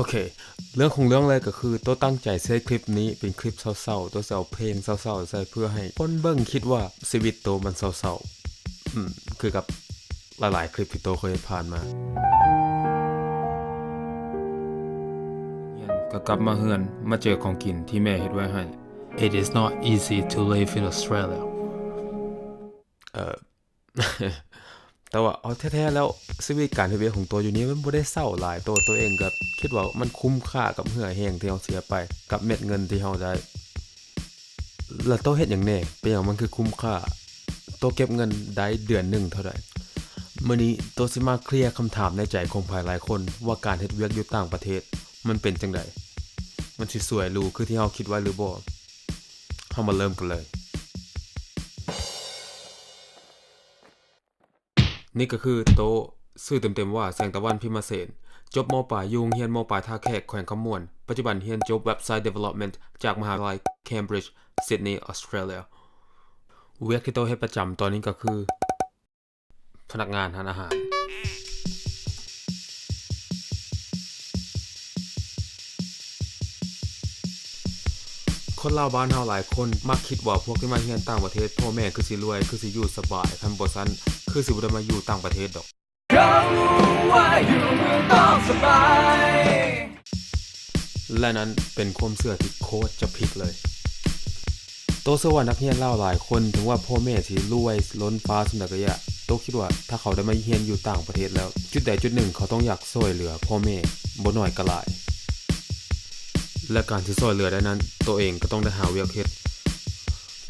ໂອເຄ ເລື່ອງຂອງເລື່ອງເລີຍກໍຄື ໂຕຕັ້ງໃຈຊິເຮັດຄລິບນີ້ເປັນຄລິບເສົ້າໆ ໂຕຊິເອົາເພງເສົ້າໆໃສ່ ເພື່ອໃຫ້ຄົນເບິ່ງຄິດວ່າຊີວິດໂຕມັນເສົ້າໆ ອືມ ຄືກັບຫຼາຍໆຄລິບທີ່ໂຕເຄີຍເຮັດຜ່ານມາ. ກໍກັບມາເຮືອນ ມາເຈີຂອງກິນທີ່ແມ່ເຮັດໄວ້ໃຫ້. It is not easy to live in Australia. ເອີ ແຕ່ວ່າເອົາແທ້ໆແລ້ວ ຊີວິດການເຮັດວຽກຂອງໂຕຢູ່ນີ້ມັນບໍ່ໄດ້ເສົ້າຫຼາຍ. ໂຕ ໂຕເອງກໍຄິດວ່າມັນຄຸ້ມຄ່າກັບເຫື່ອແຮງທີ່ເຮົາເສຍໄປ ກັບເມັດເງິນທີ່ເຮົາໄດ້. ແລ້ວໂຕເຮັດຫຍັງແດ່? ເປັນຫຍັງມັນຄືຄຸ້ມຄ່າ? ໂຕເກັບເງິນໄດ້ເດືອນໜຶ່ງເທົ່າໃດ? ມື້ນີ້ໂຕຊິມາເຄລຍຄຳຖາມໃນໃຈຂອງໃຜຫຼາຍຄົນວ່າ ການເຮັດວຽກຢູ່ຕ່າງປະເທດມັນເປັນຈັ່ງໃດ? ມັນຊິສວຍຫຼູຄືທີ່ເຮົາຄິດໄວ້ຫຼືບໍ່? ເຮົາມາເລີ່ມກັນເລີຍ. ນີ້ກໍຄືໂຕ ຊື່ເຕັມໆວ່າ ແສງຕາວັນ ພິມມະເສນ, ຈົບ ມ.ປາຍ ຢູ່ໂຮງຮຽນ ມ.ປາຍ ທ່າແຂກ ແຂວງຄຳມ່ວນ, ປັດຈຸບັນຮຽນຈົບ Website Development ຈາກມະຫາວິທະຍາໄລ Cambridge Sydney Australia. ວຽກທີ່ໂຕເຮັດປະຈຳຕອນນີ້ກໍຄື ພະນັກງານຮ້ານອາຫານ. ຄົນລາວບ້ານເຮົາຫຼາຍຄົນມັກຄິດວ່າພວກທີ່ມາຮຽນຕ່າງປະເທດ ພໍ່ແມ່ຄືຊິລວຍ ຄືຊິຢູ່ສະບາຍ, ຄັນບໍ່ຊັ້ນຄືຊິບໍ່ໄດ້ມາຢູ່ຕ່າງປະເທດດອກ. ເຮົາຮູ້ວ່າຢູ່ເມືອງນອກສະບາຍ. ແລະນັ້ນເປັນຄວາມເຊື່ອທີ່ໂຄດຈະຜິດເລີຍ. ໂຕເຊື່ອວ່ານັກຮຽນລາວຫຼາຍຄົນ ເຖິງວ່າພໍ່ແມ່ຊິລວຍລົ້ນຟ້າສ່ຳໃດກໍຢ່າ, ໂຕຄິດວ່າຖ້າເຂົາໄດ້ມາຮຽນຢູ່ຕ່າງປະເທດແລ້ວ ຈຸດໃດຈຸດໜຶ່ງເຂົາຕ້ອງຢາກຊ່ວຍເຫຼືອພໍ່ແມ່ ບໍ່ໜ້ອຍກໍຫຼາຍ. ແລະການຊິຊ່ວຍເຫຼືອໄດ້ນັ້ນ ໂຕເອງກໍຕ້ອງໄດ້ຫາວຽກເຮັດ.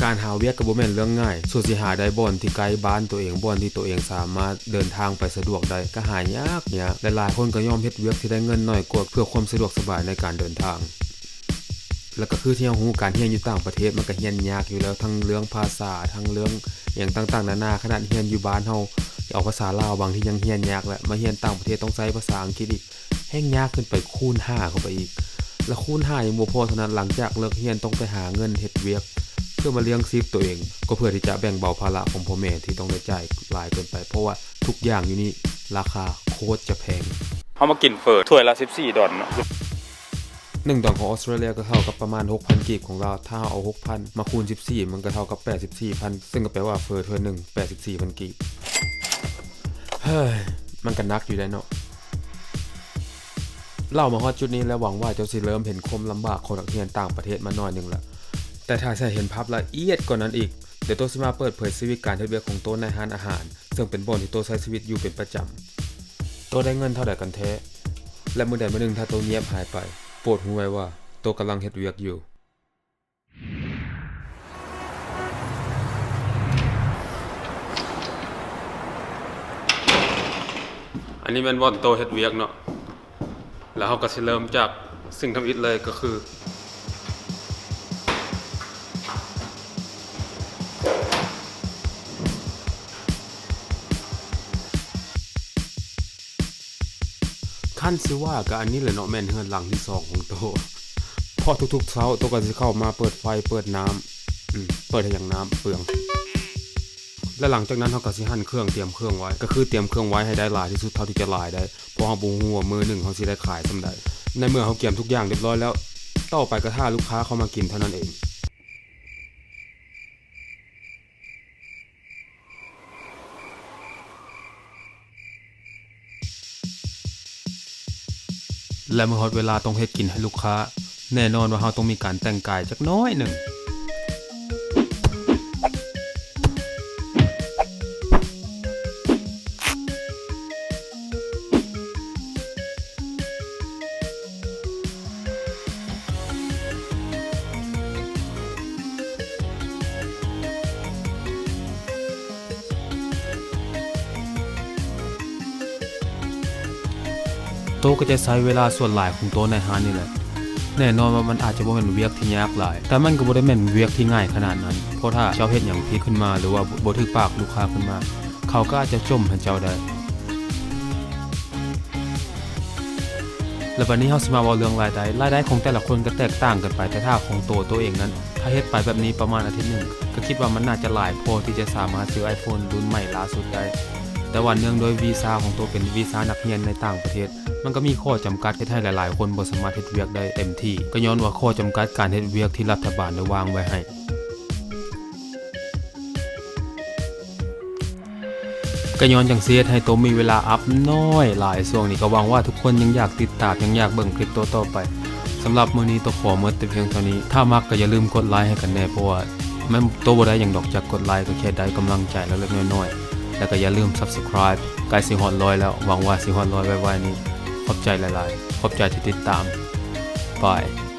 ການຫາວຽກກໍບໍ່ແມ່ນເລື່ອງງ່າຍ. ສ່ວນຊິຫາໄດ້ບ່ອນທີ່ໃກ້ບ້ານໂຕເອງ, ບ່ອນທີ່ໂຕເອງສາມາດເດີນທາງໄປສະດວກໄດ້ ກໍຫາຍາກໆ. ຫຼາຍໆຄົນກໍຍອມເຮັດວຽກທີ່ໄດ້ເງິນໜ້ອຍກວ່າ ເພື່ອຄວາມສະດວກສະບາຍໃນການເດີນທາງ. ແລ້ວກໍຄືທີ່ເຮົາຮູ້ ການຮຽນຢູ່ຕ່າງປະເທດມັນກໍຮຽນຍາກຢູ່ແລ້ວ, ທັງເລື່ອງພາສາ, ທັງເລື່ອງຫຍັງຕ່າງໆນານາ. ຂະໜາດຮຽນຢູ່ບ້ານເຮົາ ເອົາພາສາລາວບາງທີຍັງຮຽນຍາກແຫຼະ, ມາຮຽນຕ່າງປະເທດຕ້ອງໃຊ້ພາສາອັງກິດອີກ ແຮ່ງຍາກຂຶ້ນໄປຄູນຫ້າເຂົ້າໄປອີກ. ແລ້ວຄູນຫ້າຍັງບໍ່ພໍເທົ່ານັ້ນ, ຫຼັງຈາກເລີກຮຽນຕ້ອງໄປຫາເງິນເຮັດວຽກ ເພື່ອມາລ້ຽງຊີບໂຕເອງ, ກໍເພື່ອທີ່ຈະແບ່ງເບົາພາລະຂອງພໍ່ແມ່ທີ່ຕ້ອງໄດ້ຈ່າຍຫຼາຍເກີນໄປ, ເພາະວ່າທຸກຢ່າງຢູ່ນີ້ລາຄາໂຄດຈະແພງ. ເຮົາມາກິນເຝີຖ້ວຍລະສິບສີ່ດອນເນາະ. ໜຶ່ງດອນຂອງອອສເຕຣເລຍກໍເທົ່າກັບປະມານຫົກພັນກີບຂອງລາວ. ຖ້າເຮົາເອົາຫົກພັນມາຄູນສິບສີ່ ມັນກໍເທົ່າກັບແປດສິບສີ່ພັນ, ເຊິ່ງກໍແປວ່າເຝີຖ້ວຍໜຶ່ງແປດສິບສີ່ພັນກີບ. ເຮີ້ຍ ມັນກໍໜັກຢູ່ໄດ໋ເນາະ. ເລົ່າມາຮອດຈຸດນີ້ແລ້ວ ຫວັງວ່າເຈົ້າຊິເລີ່ມເຫັນຄວາມລຳບາກຂອງນັກຮຽນຕ່າງປະເທດມາໜ້ອຍໜຶ່ງລະ. ແຕ່ຖ້າຊິໃຫ້ເຫັນພາບລະອຽດກວ່ານັ້ນອີກ, ດຽວໂຕຊິມາເປີດເຜີຍຊີວິດການເຮັດວຽກຂອງໂຕໃນຮ້ານອາຫານ, ເຊິ່ງເປັນບ່ອນທີ່ໂຕໃຊ້ຊີວິດຢູ່ເປັນປະຈຳ. ໂຕໄດ້ເງິນເທົ່າໃດກັນແທ້? ແລະມື້ໃດມື້ໜຶ່ງຖ້າໂຕງຽບຫາຍໄປ, ໂປດຮູ້ໄວ້ວ່າໂຕກຳລັງເຮັດວຽກຢູ່. ອັນນີ້ແມ່ນບ່ອນໂຕເຮັດວຽກເນາະ. ແລ້ວເຮົາກໍຊິເລີ່ມຈາກສິ່ງທຳອິດເລີຍ ກໍຄື ຄັນຊິວ່າກໍອັນນີ້ແຫຼະເນາະ ແມ່ນເຮືອນຫຼັງທີສອງຂອງໂຕ, ເພາະທຸກໆເຊົ້າໂຕກໍຊິເຂົ້າມາເປີດໄຟ ເປີດນ້ຳ ອືມ ເປີດເຮັດຫຍັງ ນ້ຳເປືອງ. ແລະຫຼັງຈາກນັ້ນເຮົາກໍຊິຫັນເຄື່ອງ ຕຽມເຄື່ອງໄວ້ ກໍຄືຕຽມເຄື່ອງໄວ້ໃຫ້ໄດ້ຫຼາຍທີ່ສຸດເທົ່າທີ່ຈະຫຼາຍໄດ້ ເພາະເຮົາບໍ່ຮູ້ວ່າມື້ໜຶ່ງເຮົາຊິໄດ້ຂາຍສ່ຳໃດ. ໃນເມື່ອເຮົາກຽມທຸກຢ່າງຮຽບຮ້ອຍແລ້ວ ຕໍ່ໄປກໍຖ້າລູກຄ້າເຂົ້າມາກິນເທົ່ານັ້ນເອງ. ແລະເມື່ອຮອດເວລາຕ້ອງເຮັດກິນໃຫ້ລູກຄ້າ, ແນ່ນອນວ່າເຮົາຕ້ອງມີການແຕ່ງກາຍຈັກໜ້ອຍໜຶ່ງ. ໂຕກໍຈະໃຊ້ເວລາສ່ວນຫຼາຍຂອງໂຕໃນຮ້ານນີ້ແຫຼະ. ແນ່ນອນວ່າມັນອາດຈະບໍ່ແມ່ນວຽກທີ່ຍາກຫຼາຍ, ແຕ່ມັນກໍບໍ່ໄດ້ແມ່ນວຽກທີ່ງ່າຍຂະໜາດນັ້ນ, ເພາະຖ້າເຈົ້າເຮັດຫຍັງຜິດຂຶ້ນມາ ຫຼືວ່າບໍ່ຖືກປາກລູກຄ້າຂຶ້ນມາ, ເຂົາກໍອາດຈະຈົ່ມໃຫ້ເຈົ້າໄດ້. ແລະ ບັດນີ້ເຮົາຊິມາເວົ້າເລື່ອງລາຍໄດ້. ລາຍໄດ້ຂອງແຕ່ລະຄົນກໍແຕກຕ່າງກັນໄປ, ແຕ່ຖ້າຂອງໂຕ ໂຕເອງນັ້ນ, ຖ້າເຮັດໄປແບບນີ້ປະມານອາທິດໜຶ່ງ, ກໍຄິດວ່າມັນໜ້າຈະຫຼາຍພໍທີ່ຈະສາມາດຊື້ໄອໂຟນລຸ້ນໃໝ່ລ່າສຸດໄດ້. ແຕ່ວ່າເນື່ອງດ້ວຍວີຊາຂອງໂຕເປັນວີຊານັກຮຽນໃນຕ່າງປະເທດ ມັນກໍມີຂໍ້ຈຳກັດເຮັດໃຫ້ຫຼາຍໆຄົນບໍ່ສາມາດເຮັດວຽກໄດ້ເຕັມທີ່ ກໍຍ້ອນວ່າຂໍ້ຈຳກັດການເຮັດວຽກທີ່ລັດຖະບານໄດ້ວາງໄວ້ໃຫ້. ກໍຍ້ອນຈັ່ງຊີ້ເຮັດໃຫ້ໂຕມີເວລາອັບນ້ອຍຫຼາຍຊ່ວງນີ້ ກໍຫວັງວ່າທຸກຄົນຍັງຢາກຕິດຕາມ ຍັງຢາກເບິ່ງຄລິບໂຕຕໍ່ໄປ. ສຳລັບມື້ນີ້ໂຕຂໍໝົດແຕ່ພຽງເທົ່ານີ້. ຖ້າມັກກໍຢ່າລືມກົດໄລໃຫ້ກັນແດ່ ເພາະວ່າມັນ ໂຕບໍ່ໄດ້ຫຍັງດອກ ຈາກກົດໄລກໍແຄ່ໄດ້ກຳລັງໃຈເລັກໆນ້ອຍໆ ແລ້ວກໍຢ່າລືມ Subscribe. ໃກ້ຊິຮອດຮ້ອຍແລ້ວ ຫວັງວ່າຊິຮອດຮ້ອຍໄວໆນີ້. ຂອບໃຈຫຼາຍໆ ຂອບໃຈທີ່ຕິດຕາມ. ບາຍ.